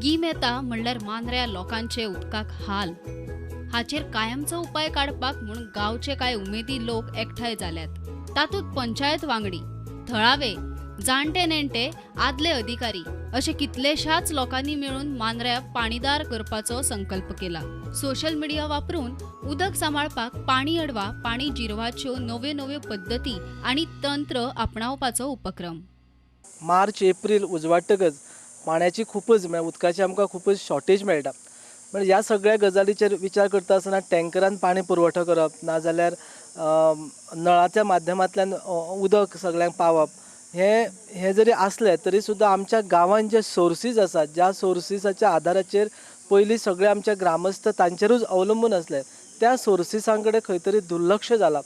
गीम येता म्हणल्यार मांद्र्या लोकांचे उदकाक हाल. हाचेर कायमचो उपाय काडपाक म्हूण गांवचे कांय उमेदी लोक एकठांय जाल्यात. तातूंत पंचायत वांगडी, थळावे, जाणटे नेणटे, आदले अधिकारी अशे कितलेशाच लोकांनी मेळून मांद्र्या पाणीदार करपाचो संकल्प केला. सोशल मिडिया वापरून उदक सांबाळपाक पाणी अडवा पाणी जिरवाच्यो नव्यो नव्यो पद्दती आनी तंत्र आपणावपाचो उपक्रम. मार्च एप्रील उजवाडटकच पाण्याची खूपच म्हळ्यार उदकाची आमकां खूपच शॉर्टेज मेळटा. म्हणजे ह्या सगळ्या गजालीचेर विचार करता आसतना टँकरान पाणी पुरवठो करप, नाजाल्यार नळाच्या माध्यमांतल्यान उदक सगळ्यांक पावप, हें जरी आसलें तरी सुद्दां आमच्या गांवांत जे सोर्सीस आसात, ज्या सोर्सीसाच्या आदाराचेर पयलीं सगळे आमचे ग्रामस्थ तांचेरूच अवलंबून आसले, त्या सोर्सीसां कडेन खंय तरी दुर्लक्ष जालां.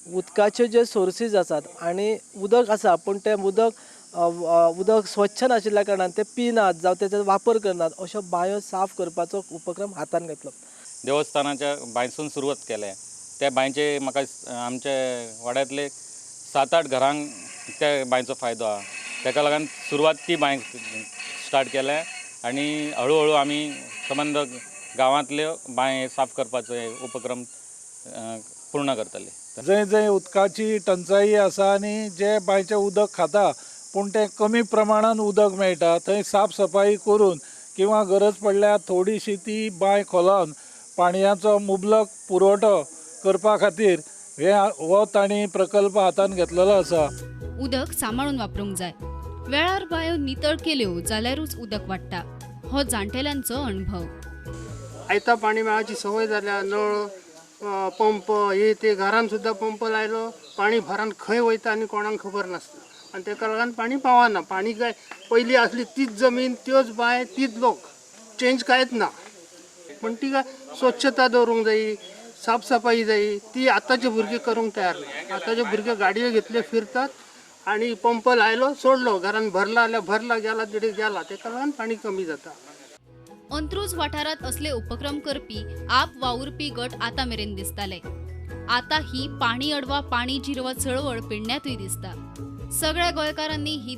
उदकाचे जे सोर्सीस आसात आनी उदक आसा पूण तें उदक उदक स्वच्छ नाशिल्ल्या कारणान ते पिनात जावं तेचो वापर करनात, अश्यो बांयो साफ करपाचो उपक्रम हातान घेतलो. देवस्थानाच्या बांयसून सुरवात केल्या. त्या बांयचे म्हाका आमच्या वाड्यांतले 7-8 घरांक त्या बांयचो फायदो आहा. ताका लागून सुरवात ती बांय स्टार्ट केल्या आनी हळू हळू आमी संबंद गांवांतल्यो बांय साफ करपाचो उपक्रम पूर्ण करतले. जंय जंय उदकाची टंचाई आसा आनी जे बांयचें उदक खाता पूण तें कमी प्रमाणान उदक मेळटा, थंय साफ सफाई करून किंवा गरज पडल्यार थोडीशी ती बांय खोलोवन पाणयाचो मुबलक पुरवठो करपा खातीर हे हो तांणी प्रकल्प हातान घेतलेलो आसा. उदक सांबाळून वापरूंक जाय. वेळार बांयो नितळ केल्यो जाल्यारूच उदक वाडटा, हो जाणटेल्यांचो अणभव. आयता पाणी मेळाची सवय जाल्या. नळ, पंप हे ते घरान सुद्दां पंप लायलो, पाणी भरान खंय वयता आनी कोणाक खबर नासता आनी तेका लागून पाणी पावना. पाणी काय पयलीं आसली तीच जमीन, त्योच बांय, तीच लोक, चेंज कांयच ना. पण ती काय स्वच्छता दवरूंक जायी, साफसफाई जायी, ती आतांचे भुरगे करूंक तयार ना. आतांचे भुरगे गाडयो घेतले फिरतात आनी पंप लायलो सोडलो, घरान भरला जाल्यार भरला, गेला तिडे गेला, तेका लागून पाणी कमी जाता. अंत्रुज वाठारांत असले उपक्रम करपी आप वावुरपी गट आतां मेरेन दिसताले. आतां ही पाणी अडवा पाणी जिरवा चळवळ पेडण्यातूय दिसता. सगळ्या गोंयकारांनी ही